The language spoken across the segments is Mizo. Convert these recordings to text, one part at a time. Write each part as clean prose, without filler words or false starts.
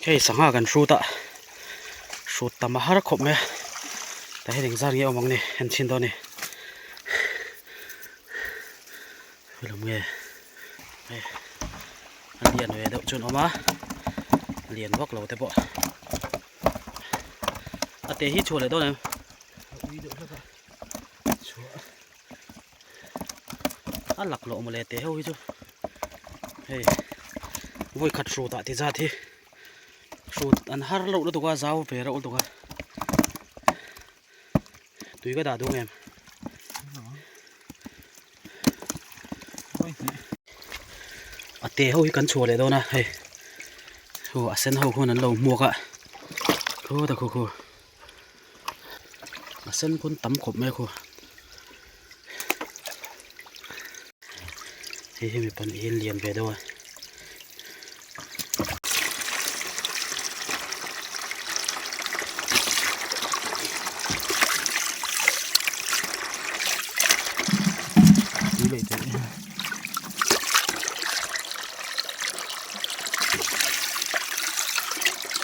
Hei sangha kan hrut a, hrut tam a har khawp mai a, tah hian engzat nge awm ang ni en chhin dawn a ni. Helawm nge hei a lian ve deuh chuan awm a, lian vak lo te pawh a te hi chhuah leh dawn em? A laklawh mawle teh ho hi chu hei vawi khat hrut ah ti zat hi hrut an har loh lutuk a zau ve reuh lutuk a tui ka dah duh ang em a te ho hi kan chhuah leh dawn a hei aw a sen ho khuan an lo hmuak a khaw ta khu khu. A sen pawn tam khawp mai a khaw hei hi mipa nih hi lian ve deuh a.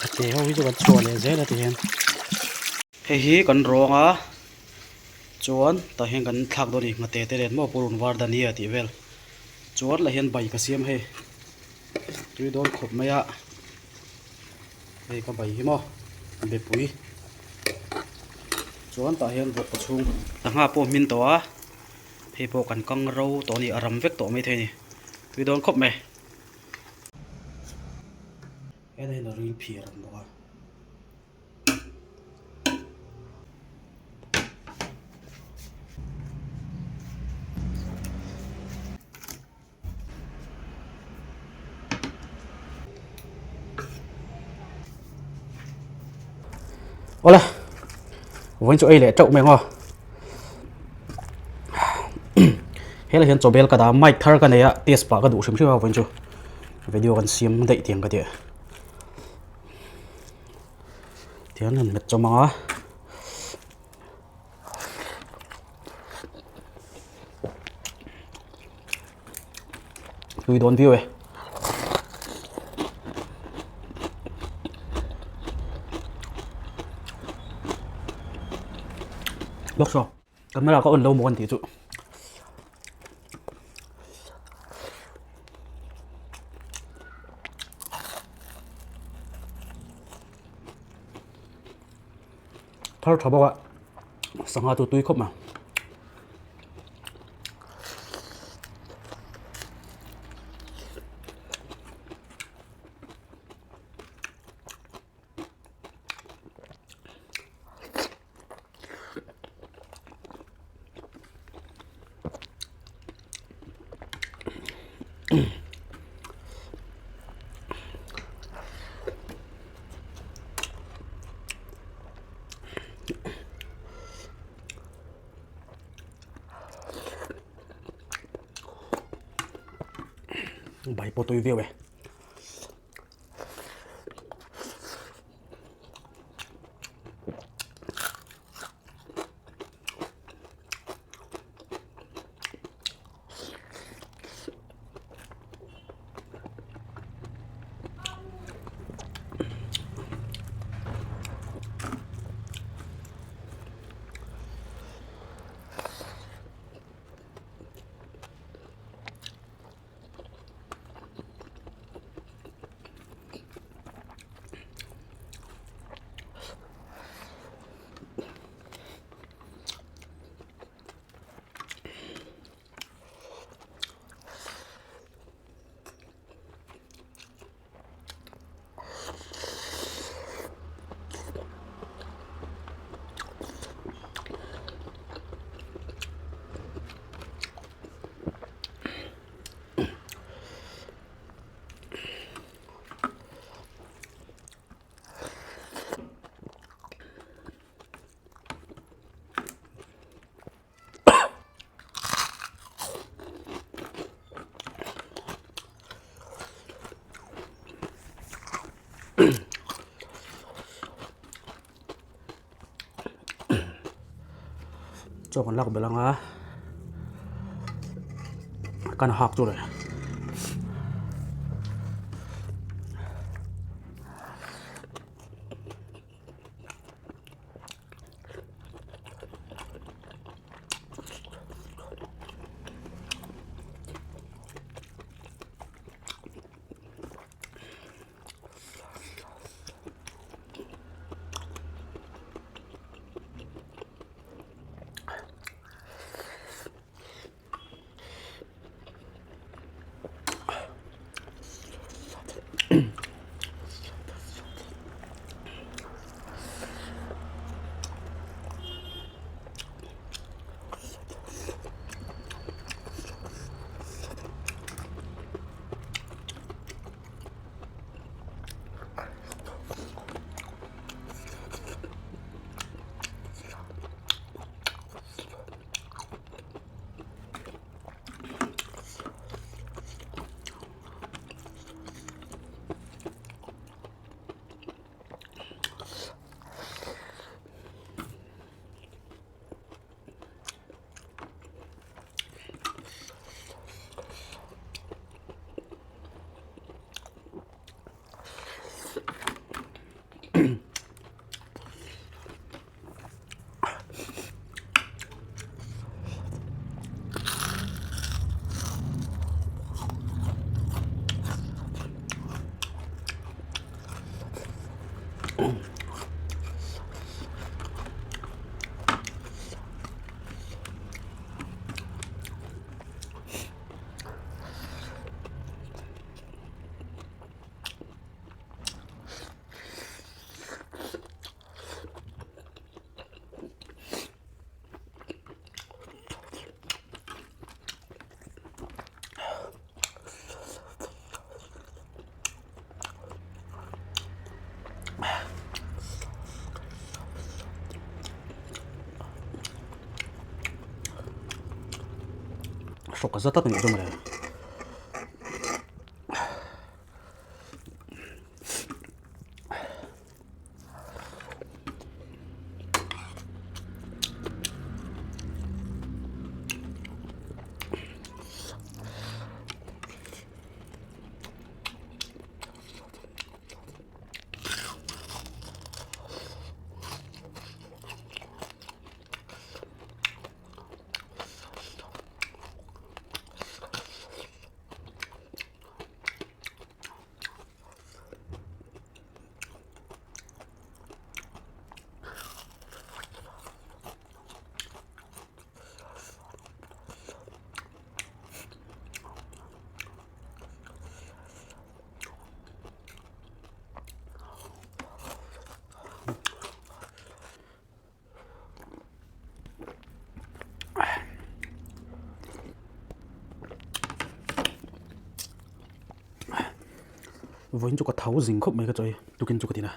A te ho hi chu kan chhuah leh zel a ti hian hei hi kan rawng a chuan tah hian kan thlak dawn a ni nghate te nen maw purun var dania tih vel chuan lah hian bai ka siam hei tui dawn khawp mai a hei ka bai hi maw bepui chuan tah hian vawk chhung sangha pawh hmin tawh a. Hei pawh kan kang ro tawh a ni, a ram vek tawh maithei a ni. Tui dawn khawp mai. Hetah hian a ril phiar ang bawk a. Awle vawiin chu ei leh teuh mai ang aw helai hian chawbel ka dah a mic thar ka nei a test pah ka duh hrim hrim a vawiin chu video kan siam daih tiang ka ti a tihian han hmet chawm ang a. Tui dawn viau e. Lawk saw. Camera ka on lo maw kan tih chu. Thar tha bawk a sangha chu tui khawp mai. Bai pawh tui viau e. Chaw kan lak belh ang a kan hak chu le. Hrawk a za tlat a nih chu mawle. Vawiin chu ka tho zing khawp mai ka chawi tukin chu ka ti na.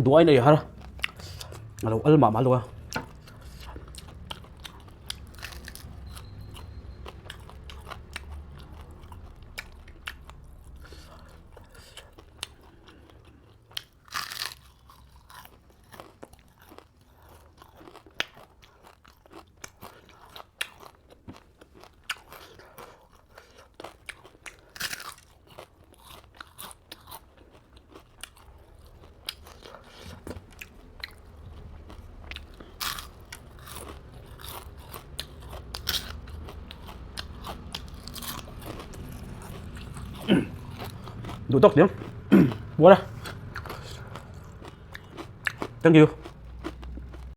Duai nei har a lo al mah mah lo a. Duh tawk tih ang. Bual a. Thank you.